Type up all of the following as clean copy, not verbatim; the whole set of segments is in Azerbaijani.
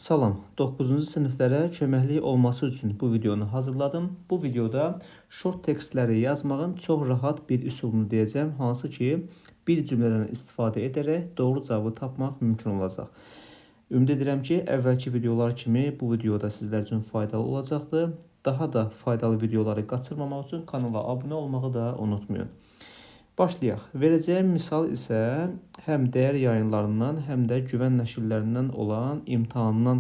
Salam, 9-cu siniflərə köməklik olması üçün bu videonu hazırladım. Bu videoda short tekstləri yazmağın çox rahat bir üsulunu deyəcəm, hansı ki, bir cümlədən istifadə edərək doğru cavabı tapmaq mümkün olacaq. Ümid edirəm ki, əvvəlki videolar kimi bu videoda sizlər üçün faydalı olacaqdır. Daha da faydalı videoları qaçırmamaq üçün kanala abunə olmağı da unutmayın. Başlayaq. Verəcəyim misal isə həm dəyər yayınlarından, həm də güvən nəşrlərindən olan imtahandan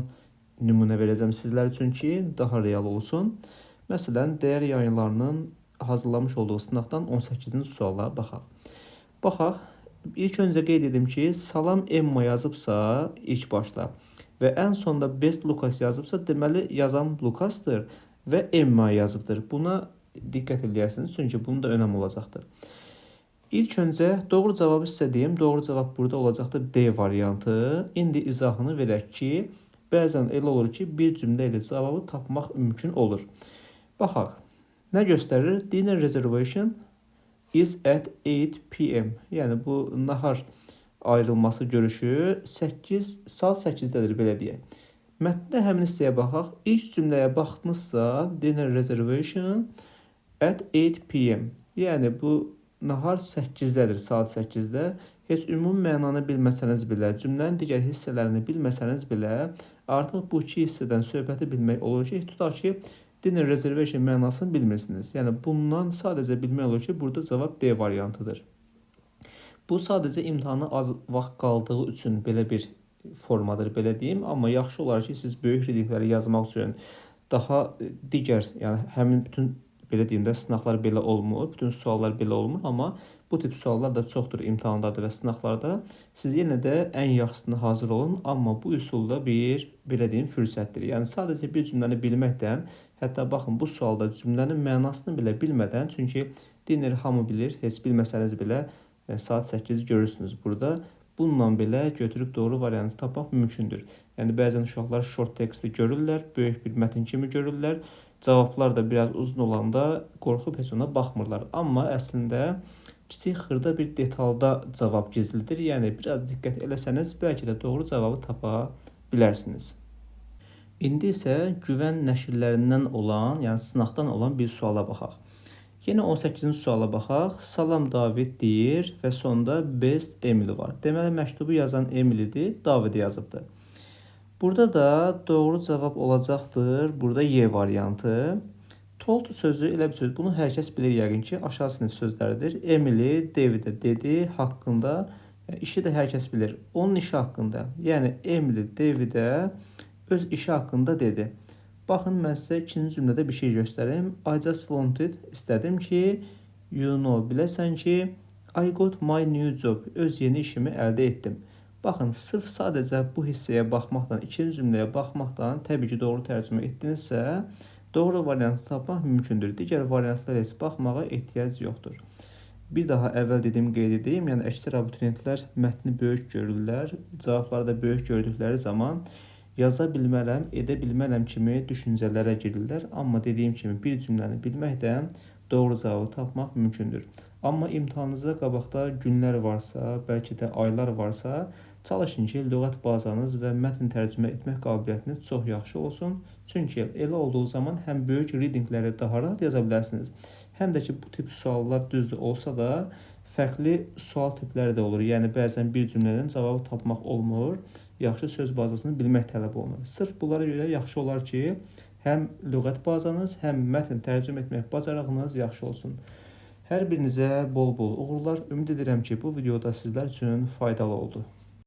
nümunə verəcəm sizlər üçün ki, daha real olsun. Məsələn, dəyər yayınlarının hazırlamış olduğu sınaqdan 18-ci suala baxaq. Baxaq. İlk öncə qeyd edim ki, salam Emma yazıbsa ilk başda və ən sonda best Lucas yazıbsa, deməli yazan Lucasdır və Emma yazıbdır. Buna diqqət eləyərsiniz, çünki bunun da önəmi olacaqdır. İlk öncə doğru cavabı sizə deyim. Doğru cavab burada olacaqdır D variantı. İndi izahını verək ki, bəzən elə olur ki, bir cümlə ilə cavabı tapmaq mümkün olur. Baxaq. Nə göstərir? Dinner reservation is at 8 p.m. Yəni bu nahar ayrılması görüşü 8 saat 8-dədir belə deyək. Mətndə həmin hissəyə baxaq. İlk cümləyə baxdınızsa, dinner reservation at 8 p.m. Yəni bu nahar 8-dədir, saat 8-də. Heç ümumi mənanı bilməsəniz belə, cümlənin digər hissələrini bilməsəniz belə, artıq bu iki hissədən söhbəti bilmək olur ki, tutaq ki, dinner reservation mənasını bilmirsiniz. Yəni bundan sadəcə bilmək olur ki, burada cavab D variantıdır. Bu sadəcə imtahana az vaxt qaldığı üçün belə bir formadır, belə deyim. Amma yaxşı olar ki, siz böyük readingləri yazmaq üçün daha digər, yəni həmin bütün belə deyim də sınaqlar belə olmur, bütün suallar belə olmur, amma bu tip suallar da çoxdur imtahanlarda və sınaqlarda. Siz yenə də ən yaxşısına hazır olun, amma bu üsulda bir belə deyim fürsətdir. Yəni sadəcə bir cümləni bilməkdən, hətta baxın bu sualda cümlənin mənasını belə bilmədən, çünki dinner hamı bilir, heç bilməsəniz belə saat 8 görürsünüz burada. Bununla belə götürüb doğru variantı tapmaq mümkündür. Yəni bəzən uşaqlar short teksti görürlər, böyük bir mətn kimi görürlər. Cavablar da biraz uzun olanda qorxub heç ona baxmırlar. Amma əslində kiçik xırda bir detalda cavab gizlidir. Yəni biraz diqqət eləsəniz bəlkə də doğru cavabı tapa bilərsiniz. İndi isə güvən nəşrlərindən olan, yəni sınaqdan olan bir suala baxaq. Yenə 18-ci suala baxaq. Salam David deyir və sonda best Emily var. Deməli məktubu yazan Emily'dir, David yazıbdır. Burada da doğru cavab olacaqdır. Burada Y variantı. Told sözü elə bir söz. Bunu hər kəs bilir yəqin ki, aşağı sinif sözləridir. Emily Davidə dedi haqqında, işi də hər kəs bilir. Onun işi haqqında. Yəni Emily Davidə öz işi haqqında dedi. Baxın, mən sizə ikinci cümlədə bir şey göstərim. I just wanted, istədim ki, you know, biləsən ki, I got my new job, öz yeni işimi əldə etdim. Baxın, sırf sadəcə bu hissəyə baxmaqdan, ikinci cümləyə baxmaqdan təbii ki, doğru tərcümə etdinizsə, doğru variantı tapmaq mümkündür. Digər variantlara heç baxmağa ehtiyac yoxdur. Bir daha əvvəl dediyim qeyd edeyim. Yəni əksər abituriyentlər mətni böyük görürlər. Cavabları da böyük gördükləri zaman yaza bilmərəm, edə bilmərəm kimi düşüncələrə girirlər. Amma dediyim kimi bir cümləni bilməkdən doğru cavabı tapmaq mümkündür. Amma imtahanınıza qabaqda günlər varsa, bəlkə də aylar varsa, çalışın ki, lüğət bazanız və mətn tərcümə etmək qabiliyyətiniz çox yaxşı olsun. Çünki elə olduğu zaman həm böyük readingləri daha rahat yaza bilərsiniz, həm də ki, bu tip suallar düzdür olsa da, fərqli sual tipləri də olur. Yəni bəzən bir cümlədən cavabı tapmaq olmur. Yaxşı söz bazasını bilmək tələb olunur. Sırf bunlara görə yaxşı olar ki, həm lüğət bazanız, həm mətn tərcümə etmək bacarığınız yaxşı olsun. Hər birinizə bol-bol uğurlar. Ümid edirəm ki, bu videoda sizlər üçün faydalı oldu.